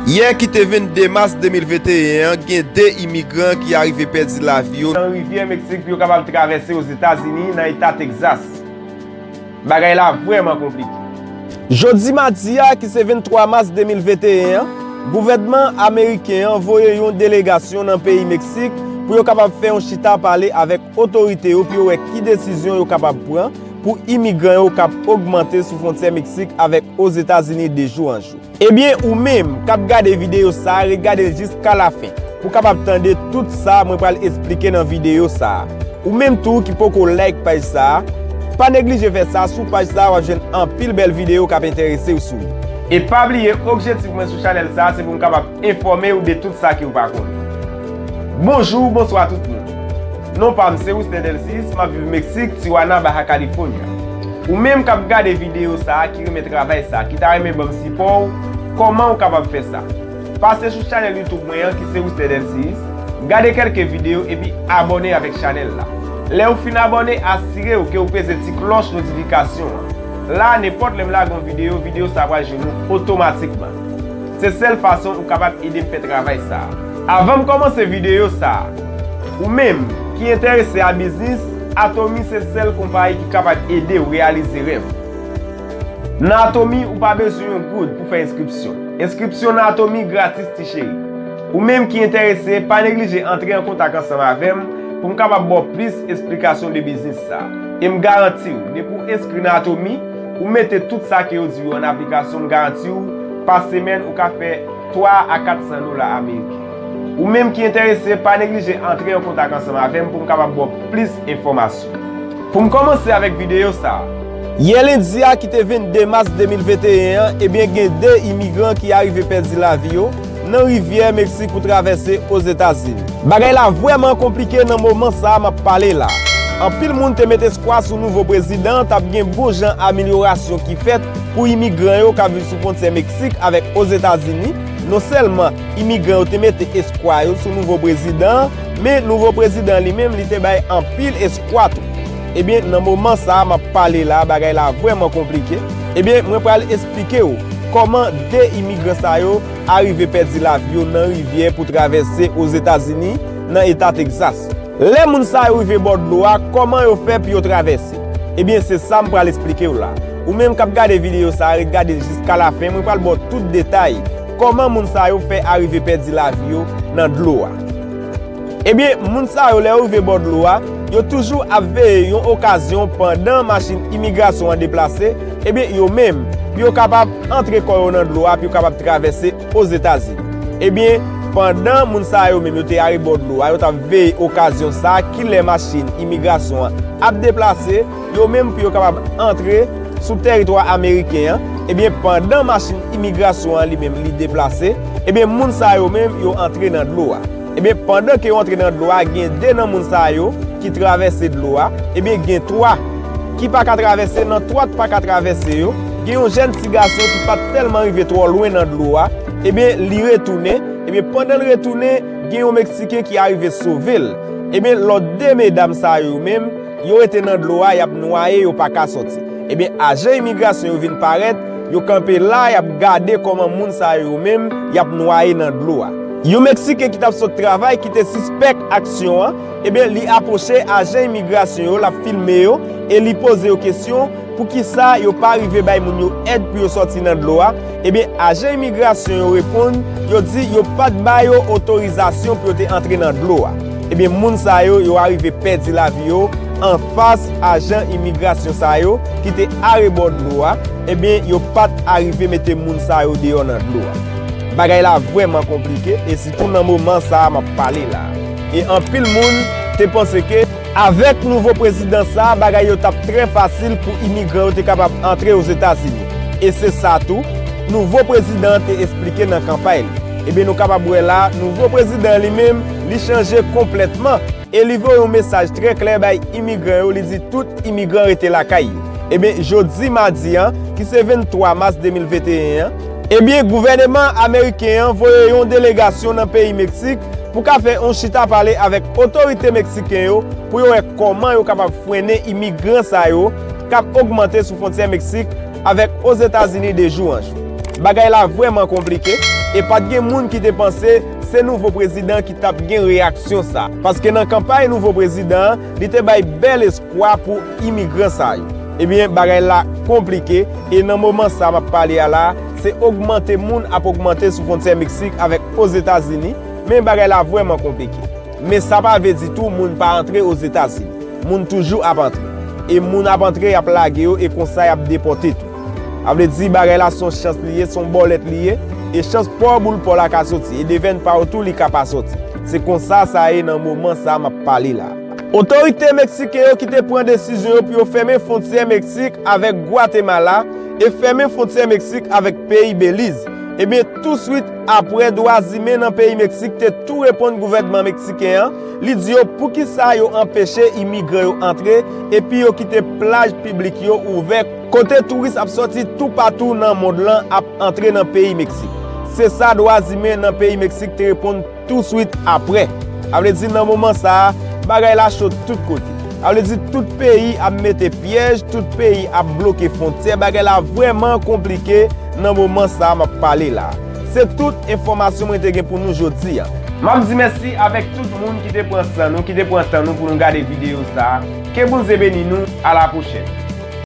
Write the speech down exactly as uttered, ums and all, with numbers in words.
Yè ki te vennde mas de mil venteyen an, gen de imigran ki arive pèdi lavi yo nan rivyè Meksik pou yo kapab travèse Ozetazini nan eta Tegzas. Bagay la vrèman konplike. Jodi madi a, ki se venntwa mas de mil venteyen an, gouvènman ameriken an voye yon delegasyon nan peyi Meksik pou yo kapab fè yon chita pale avèk otorite yo pou yo wè ki desizyon yo kapab pran pou imigran yo k ap ogmante sou fwontyè Meksik avèk Ozetazini de jou an jou. Ebyen, ou menm k ap gade videyo sa a, ret gade l jiska lafen pou w kapab tande tout sa mwen pral esplike nan videyo sa a. Ou menm tou ki poko like paj sa a, pa neglije fè sa sou paj sa a, w ap jwenn anpil bèl videyo k ap enterese w sou li. E pa bliye, objektif mwen sou chanèl sa a, se pou m kapab enfòme w de tout sa ke w pa konnen. Bonjou, bonswa tout moun. Non pa m se Wister Delcius, m ap viv Meksik, Tijuana, Baja California. Ou menm k ap gade videyo sa a, ki renmen travay sa a, ki ta renmen ban m sipò w, kòman w kapab fè sa? Pase sou chanèl YouTube mwen an ki se Wister Delcius, gade kèlke videyo epi abòne avèk chanèl la. Lè w fin abòne, asire w ke w peze ti klòch notifikasyon an. La, nenpòt lè m lage yon videyo, videyo sa a pral jwenn ou otomatikman. Se sèl fason ou kapab ede m fè travay sa a. Avan m kòmanse videyo sa a, ou menm ki enterese a biznis, Atomi se sèl konpayi ki kapab ede w reyalize rèv ou. Nan Atomi, ou pa bezwen yon goud pou fè enskripsyon. Enskripsyon nan Atomi gratis, ti cheri. Ou menm ki enterese, pa neglije antre an kontak ansanm avè m pou m kapab ba w plis esplikasyon de biznis sa a. E m garanti w, depi w enskri nan Atomi, ou mete tout sa ke yo di w yo an aplikasyon, m garanti w, pa semèn, ou ka fè twa a kat san dola ameriken. Ou menm ki enterese, pa neglije antre an kontak ansanm avè m pou m kapab ba w plis enfòmasyon. Pou m kòmanse avèk videyo sa a. Yè lendi a ki te vennde mas de mil venteyen an, ebyen gen de imigran ki arive pèdi lavi yo nan rivyè Meksik pou travèse Ozetazini. Bagay la vrèman konplike nan moman sa a m ap pale la. Anpil moun te met espwa sou nouvo prezidan an t ap gen bon jan amelyorasyon ki fèt pou imigran yo k ap viv sou fwontyè Meksik avèk Ozetazini. Non sèlman imigran yo te mete espwa yo sou nouvo prezidan an, men nouvo prezidan an li menm, li te bay anpil espwa tou. Ebyen, nan moman sa a m ap pale la, bagay la vrèman konplike. Ebyen, mwen pral esplike w kòman de imigran sa yo arive pèdi lavi yo nan rivyè pou travèse Ozetazini, nan eta Tegzas. Lè moun sa yo rive bò dlo a, kòman yo fè pou yo travèse? Ebyen, se sa m pral esplike w la. Ou menm k ap gade videyo sa a, ret gade l jiska lafen, mwen pral ba w tout detay kòman moun sa yo fè arive pèdi lavi yo nan dlo a. Ebyen, moun sa yo, lè yo rive bò dlo a, yo toujou ap veye yon okazyon pandan machin imigrasyon an deplase, ebyen, yo menm, pou yo kapab antre kò yo nan dlo a, pou yo kapab travèse Ozetazini. Ebyen, pandan moun sa yo menm yo te arebò dlo a, yo t ap veye okazyon sa a, kilè machin imigrasyon an ap deplase, yo menm pou yo kapab antre sou tèritwa ameriken an, ebyen, pandan machin imigrasyon an li menm li deplase, ebyen, moun sa yo menm yo antre nan dlo a. Ebyen, pandan ke yo antre nan dlo a, gen de nan moun sa yo ki travèse dlo a, ebyen, gen twa ki pa ka travèse. Nan twa k pa ka travèse yo, gen yon jèn ti gason ki pa t tèlman rive twò lwen nan dlo a, ebyen, li retounen. Ebyen, pandan l retounen, gen yon Meksiken ki arive sove l. Ebyen, lòt de medam sa yo menm, yo rete nan dlo a, y ap nwaye, yo pa ka sòti. Ebyen, ajan imigrasyon yo vin parèt, yo kanpe la, y ap gade kòman moun sa yo menm, y ap nwaye nan dlo a. Yon Meksiken ki t ap sot travay, ki te sispèk aksyon an, ebyen, li apwoche ajan imigrasyon yo, l ap filme yo, e li poze yo kesyon, poukisa yo pa rive bay moun yo èd pou yo sòti nan dlo a? Ebyen, ajan imigrasyon yo reponn, yo di yo pa t ba yo otorizasyon pou yo te antre nan dlo a. Ebyen, moun sa yo, yo arive pèdi lavi yo anfas ajan imigrasyon sa yo ki te arebò dlo a. Ebyen, yo pa t arive mete moun sa yo deyò nan dlo a. Bagay la vrèman konplike, e sitou nan moman sa a m ap pale la. E anpil moun te panse ke avèk nouvo prezidan sa a, bagay yo t ap trè fasil pou imigran yo te kapab antre Ozetazini. E se sa tou, nouvo prezidan an te esplike nan kanpay li. Ebyen, nou kapab wè la, nouvo prezidan an li menm, li chanje konplètman e li voye yon mesaj trè klè bay imigran yo, li di tout imigran rete lakay yo. Ebyen, jodi madi an, ki se venntwa mas de mil venteyen an, ebyen, gouvèneman ameriken an voye yon delegasyon nan peyi Meksik pou ka fè yon chita pale avèk otorite meksiken yo pou yo wè kòman yo kapab frennen imigran sa yo k ap ogmante sou fwontyè Meksik avèk Ozetazini de jou an jou. Bagay la vrèman konplike. E pa t gen moun ki te panse se nouvo prezidan ki t ap gen reyaksyon sa. Paske nan kanpay nouvo prezidan an, li te bay bèl espwa pou imigran sa yo. Ebyen, bagay la konplike, e nan moman sa m ap pale a la, se ogmante moun ap ogmante sou fwontyè Meksik avèk Ozetazini, men bagay la vrèman konplike. Men sa pa vle di tou moun pa antre Ozetazini. Moun toujou ap antre. E moun ap antre, y ap lage yo, e konsa y ap depòte tou. A vle di, bagay la se yon chans li ye, se yon bòlèt li ye, e chans pa w boul pa w la ka soti, e devèn pa w tou li ka pa soti. Se konsa sa ye nan moman sa m ap pale la. Otorite meksiken yo ki te pran desizyon yo pou yo fèmen fwontyè Meksik avèk Gwatemala e fèmen fwontyè Meksik avèk peyi Beliz. Ebyen, touswit apre, dwa imen nan peyi Meksik te tou reponn gouvènman meksiken an. Li di yo poukisa yo anpeche imigran yo antre, epi yo kite plaj piblik yo ouvè, kote touris ap soti toupatou nan mond lan ap antre nan peyi Meksik. Se sa dwa imen nan peyi Meksik te reponn touswit apre. A vle di, nan moman sa a, bagay la cho tout kote. A vle di, tout peyi ap mete pyèj, tout peyi ap bloke fwontyè. Bagay la vrèman konplike nan moman sa a m ap pale la. Se tout enfòmasyon mwen te gen pou nou jodi a. M ap di mèsi avèk tout moun ki te pran san nou, ki te pran tan nou pou nou gade videyo sa a. Ke Bondye beni nou. A la pwochèn.